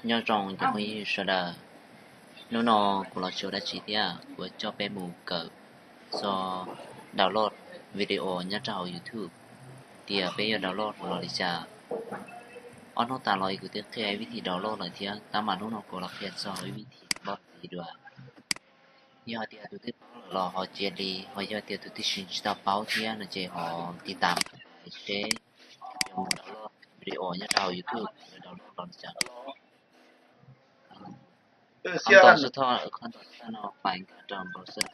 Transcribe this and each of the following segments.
Nyob zoo cov phooj ywg sawv daws, hnub no kuv los tsis ua dab tsi thiab kuv coj peb mus kawm txog download video nyob rau hauv YouTube, tias peb yuav download los li cas. Ob hnub tas los kuv twb qhia ib vib thi download lawm thiab, tab mas hnub no kuv los qhia txog ib vib thi download ntxiv dua. Yog hais tias tus twb paub lawm los ho cia li, ho yog tias tus twb tsis tau paub thiab no ces ho tiv tam seb yuav mus download video nyob rau hauv YouTube yuav download los li cas. Khab tau xwb thoj, khab tau xwb no pais nkag rau browser.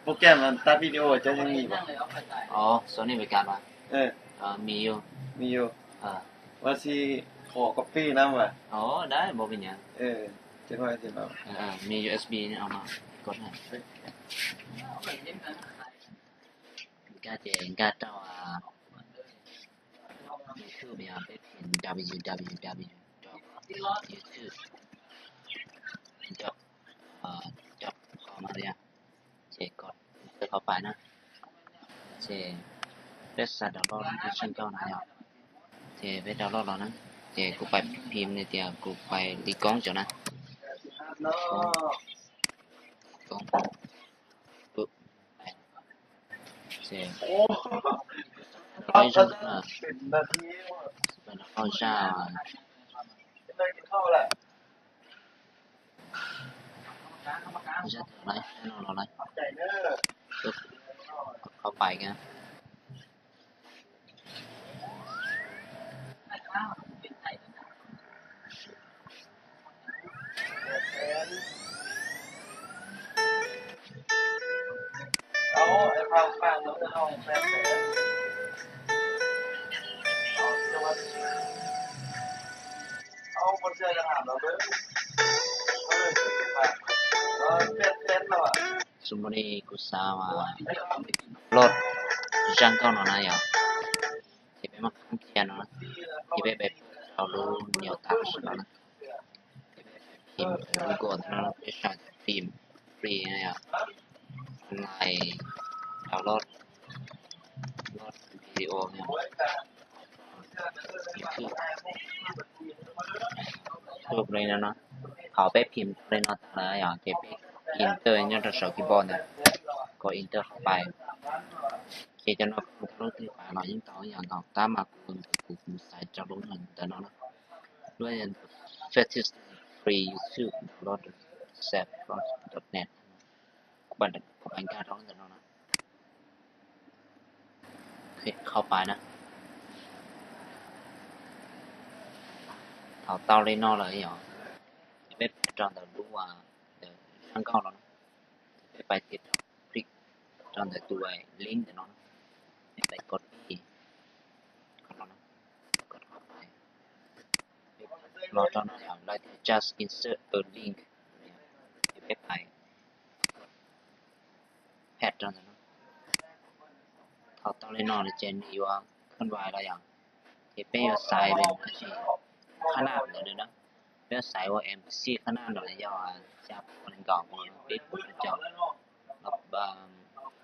Program tag video cov yeej yim. Ov, Sony Vegas mas. Miyuj. Miyuj. Ua si qhov copy na mas. Ov, dab npau pis nyam. Miyuj U S B no mas. Nkag ces nkag rau YouTube, yog peb phim www dot youtube dot com no yog, ces kom ntawd qhov pais na, ces peb xav download lub zaj nkauj no yog, ces peb download los na, ces kuv pais phim li tias kuv pais li koob cov na, koob, ces download zaj na, download zaj, zaj twg los, zaj no los lawm, qhov pais kiag. Xws li kuv xav download zaj nkauj no na yog, ces peb muab qhab cia no, ces peb pais rau lub niam tas no na, ces peb phim Google no, peb saib phim free no yog online download, download video no, YouTube, YouTube li no no. Thaum peb phim li no tas lawm yog ces peb enter nyob rau saum keyboard ntawd, kom enter qhov pais. Ces cov no koj mus rau lub twg pais los yeej tau ib yam nkaus, tab mas kuv ntawm kuv mus xaiv rau lub ntawm no na, lub ntawm fastest free YouTube download self dot net. Kuv pais nkag rau lub ntawm no na, qhov pais na. Thaum tau li no lawm yog, ces peb pais rau ntawm lub, ntawm zaj nkauj no na, ces peb pais tiv rau click rau ntawm tus link ntawm no, peb pais copy qhov no, copy qhov pais, los rau no yog lawv tias just insert a link, ces peb pais paste rau ntawm no. Thaum tau li no lawm ces nws yuav khab vais los yog, ces peb yuav xaiv li tab sis qhab naj ntawm no na, peb yuav xaiv ua M P C qhab naj no yog xya puas nees nkaum, peb puas rau caum, los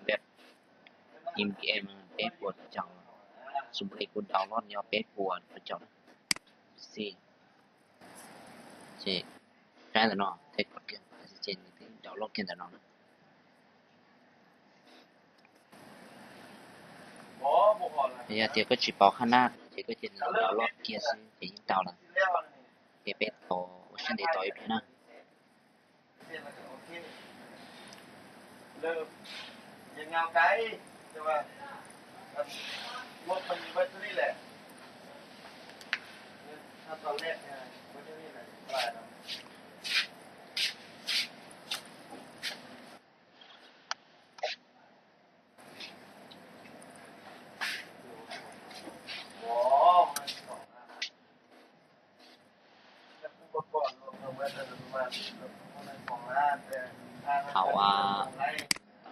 web M P M peb puas rau caum, xws li kuv download yog peb puas rau caum na, M P C. Ces saib ntawm no, ces kom kiag pais ces nws twb download kiag ntawm no na. Yog tias koj tsis pauv qhab naj ces koj cia li download kiag xwb ces yeej tau lawm. Ces peb tau ua siab ntev tos ib pliag na. Thaum tau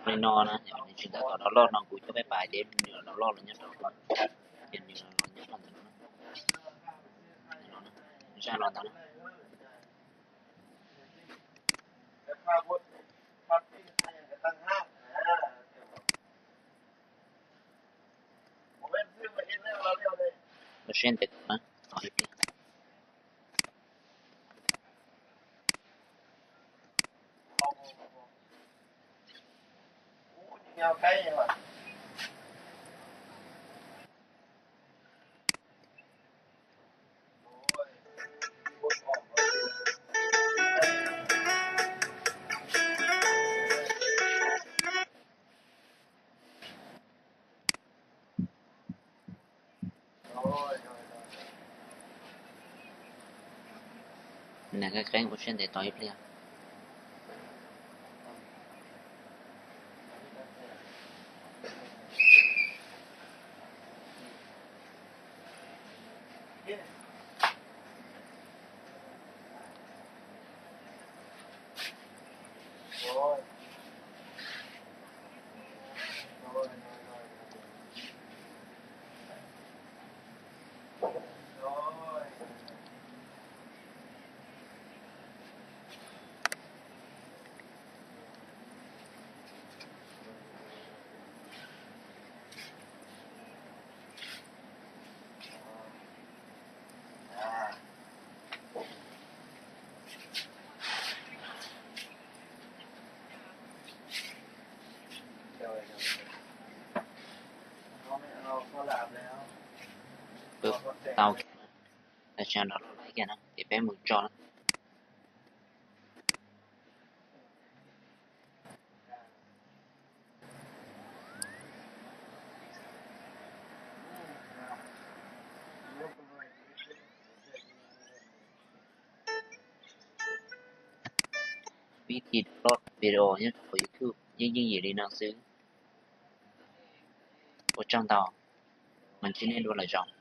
li no na, yog nws tsis tau tau download no kuv coj peb pais ces nws download los nyob rau, ces nws los nyob rau ntawm no, zaj no ntawd na. Ua siab ntev tos na, tos ib pliag. Nws qeeb qeeb ua siab ntev tos ib pliag. Pw tau, tam sim no los laib kiag na ces peb mus tso na. Vib thi download video nyob rau hauv YouTube yeej yooj yim li no xwb. Ua tsaug ntau, mas ntsib nej dua lwm zaus.